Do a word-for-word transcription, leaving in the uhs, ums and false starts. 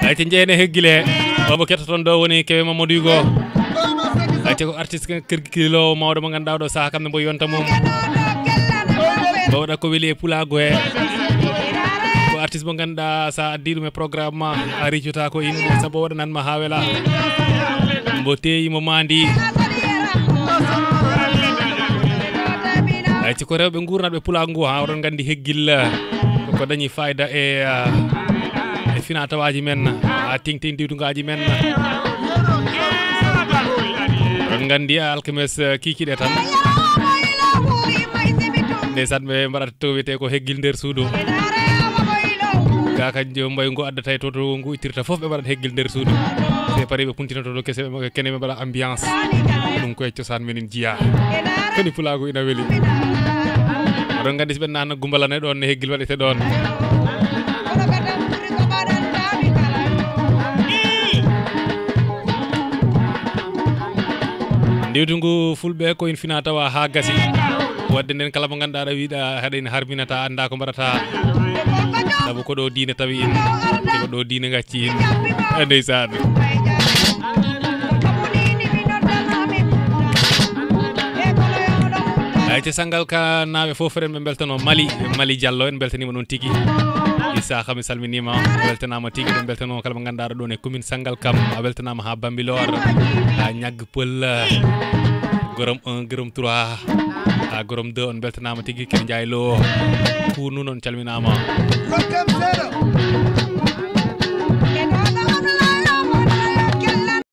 Ay, te njeene heggile. Omo kettoton ɗo woni Kewe Mamadou Yugo. Ay, te ko artiste kergilowo mawɗo mo ngannduɗaa oɗo saha kamɓe mbo yonta mum. Mbo waɗa ko weli e pulaagu he. Ko artiste mo ngannduɗaa sa addi ɗum e programme ma, a riccuta ko in, sabu o waɗanan ma ha wela. Mbo teyi mo mandi. Ay, ci ko rewɓe ngurnatɓe pulaagu ngu, ha oɗon nganndi heggil, ko dañi fayda e, ah, e fina tawaaji men, ha teŋ teŋ diwtugaaji men. Oɗon nganndi alkames, ah, kikiɗe tan. Ndeysaan, ɓe mbaɗata to wiyetee ko heggil nder suudu. Ga kanjo mbayi ngu addata e to, to ngu ittirta fof, ɓe mbaɗata heggil nder suudu. Se pari ɓe puntinoto ɗo kese, ɓe kene ɓe mbaɗa ambiance. Ɗum koye cosaan men en jiya. Koni pulaagu ina weli. Oɗon nganndi so ɓe nana gumbalane ɗon ne heggil waɗete ɗon. Ndiwtungu fulɓe ko in fina tawa ha gasi. Wadde nden kala mo ngannduɗaa aɗa wiɗa haɗa ina harminata, annda ko mbaɗata. Sabu ko ɗo diine tawi in, ko ɗo diine gacci in. Eh, ndeysaan. Ay, te Sangalkam naaɓe fof, ren ɓe mbeltano Mali, Mali Diallo, en mbeltaniima ɗum tigi. Issa Khami salminiima, weltanaama tigi, ɗum mbeltano kala mo ngannduɗaa ɗo ɗon e commune Sangalkam, a weltanaama ha Bambilor, ha Ñagg Pël, Gorom un, Gorom trois, ha Gorom deux, on mbeltanaama tigi, Kene Njaay Lo, Kunu, on calminaama.